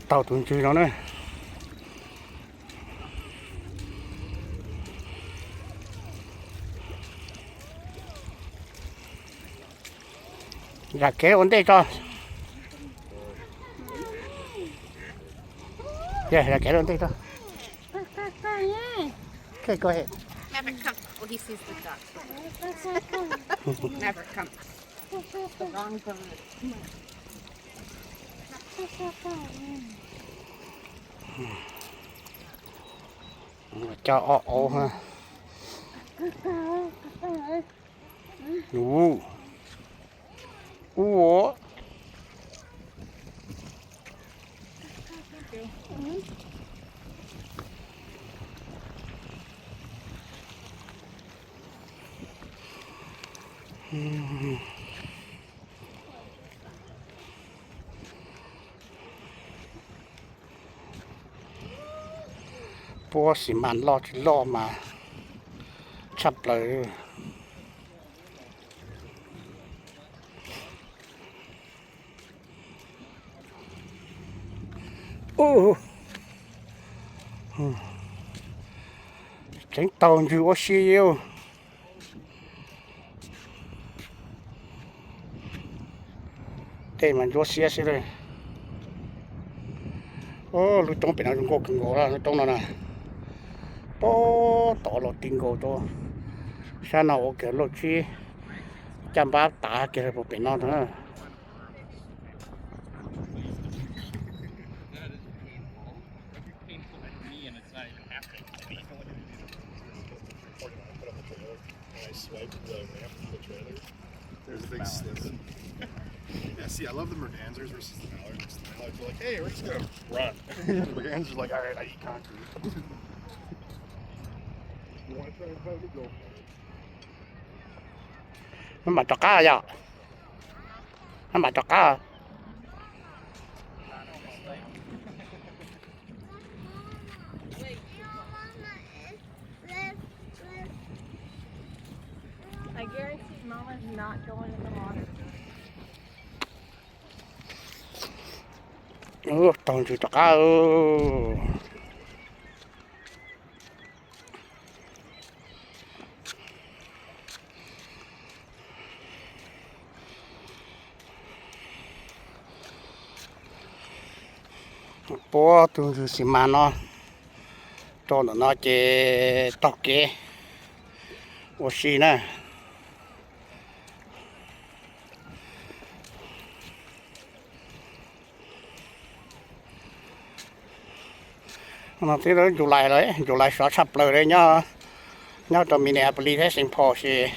Tau tus ntswg no na. Zam kev ua ntej tso. Zam kev ua ntej tso. Never come. Oh, he sees the duck. Never come. The wrong bird. Coj ob aub ha. Ub, ub. Puab xi mas loj tsis loj mas tshaj plaws. Tseev taug ntswg ua si. Tej mas ntsuab xiab xwb li. Lub roob pem no zoo nkauj kawg nkaus, lub roob no na. Puag tom los ti nkaus rau sab no ua kiag lauj tsib caj npab tav kiag puag pem no na. There's a big slip. Yeah, see, I love the mergansers versus the mallards. The mallards are like, hey, we're just gonna run. The mergansers are like, all right, I eat concrete. You want to try and find it? Go for it. Maj mam rov qab yom. Maj mam rov qab. I guarantee Mama's not going in the water. Ub, taug ntswg rov qab. Puab tus ntswg xi mas no rau ntawm no ces taug kev ua si na. No twb ntsuj lais lawm, ntsuj lais sov tshaj plaws li nyob, nyob rau Minneapolis thiab Saint Paul ces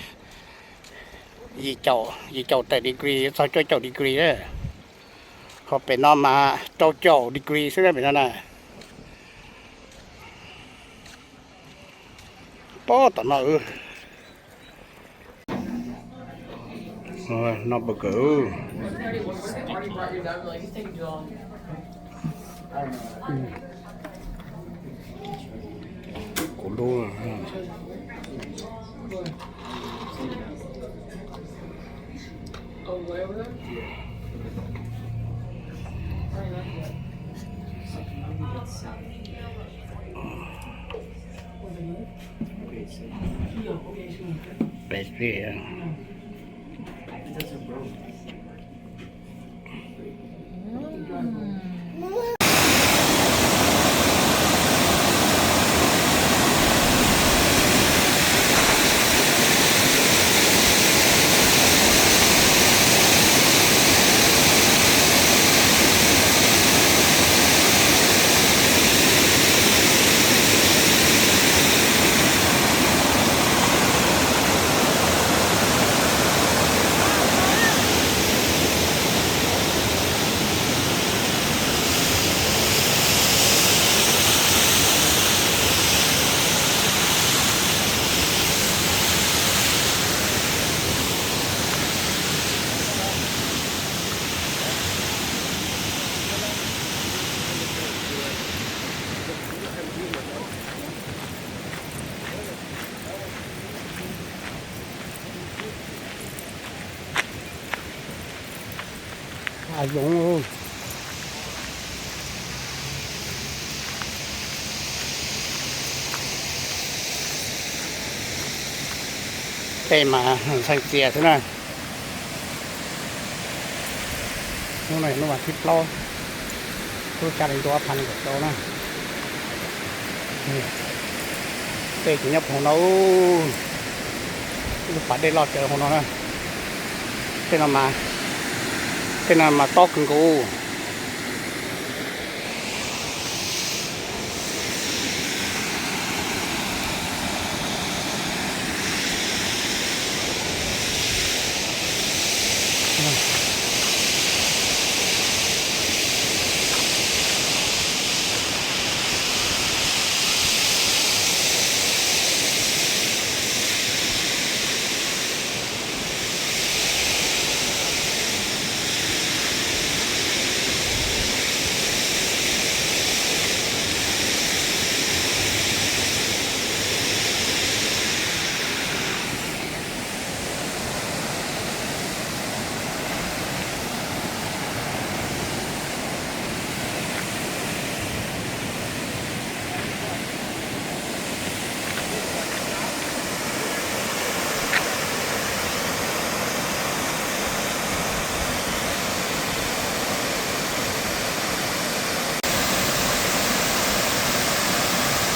yim caum, yim caum tawm degree txog cuaj caum degree na. Ho pem no mas rau caum degree xwb na pem no na. Puag tom no. No burger. Kuv lub. Pastry. Hav zoov. Tej mas ntxhee txias xwb na. Hnub no yog hnub vas thib plaub, lub xya hli ntuj ob phav nees nkaum rau na. Tej ces nyob puag hauv no, lub pas dej loj tsawv hauv no na. Tej no mas, tej no mas tob kawg nkaus.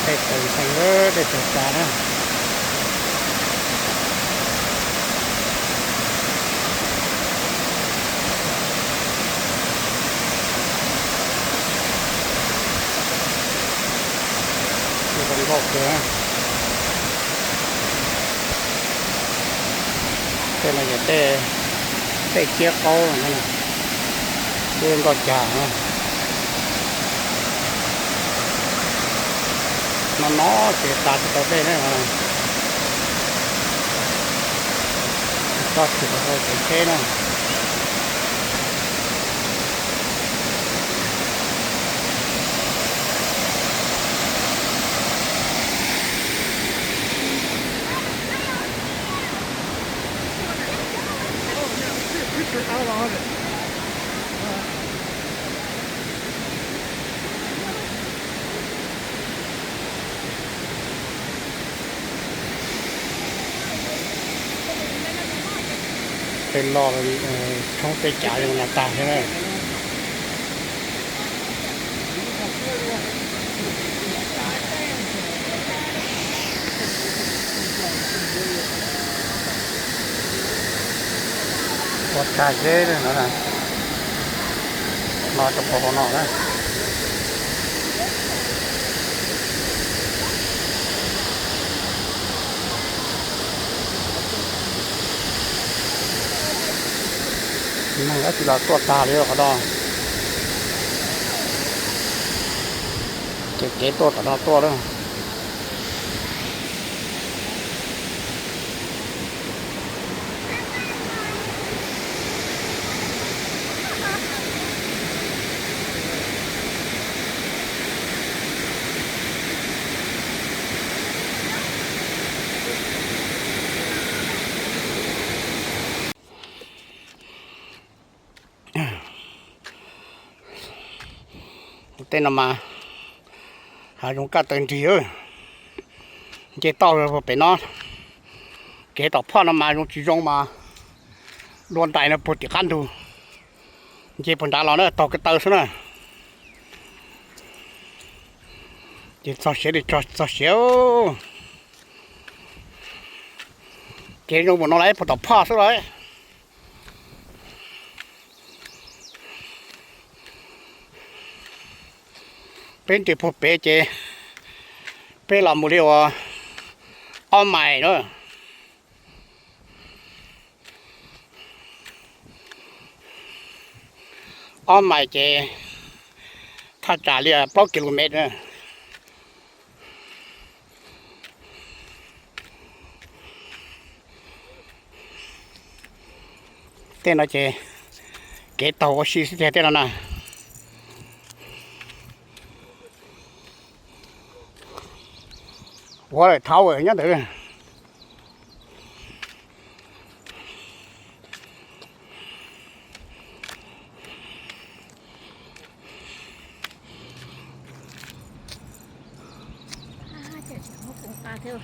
Tej tawg ntxhee, tej tawg tas na. Zoo nkauj kawg. Tej no yog tej, tej ciab qaub, ciab nkauj cag. No no ces tas tsis tau dej na. Tso tsis tau kev tsheb na. Tej loj, tshoob tej cav zoo no tag thiab na. Ua tag zeb no, no rau puag hauv no na. Neeg dab tsi los tuaj tag li qhov no. Ces kev tuaj tom no tuaj na. Tej no mas hav zoov kaj taw nrig. Nce toj puag pem no, kev tom phoj no mas zoo tsis zoo mas dua ntais no puag tim qab ntug. Nce puag nrad los na taug ko taw xwb na. Ces txog siav li txog siav. Kev zoo mus no lawm puag tom phoj xwb lawm. Peb nres puag pem ces peb los mus li uas ob mais na. Ob mais ces thaj tsam li plaub kilomev na. Tej no ces kev taug ua si xwb tiag tej no na. Ua lawm thaum nyob ntawd. Ces tsis muaj koom tas thiab.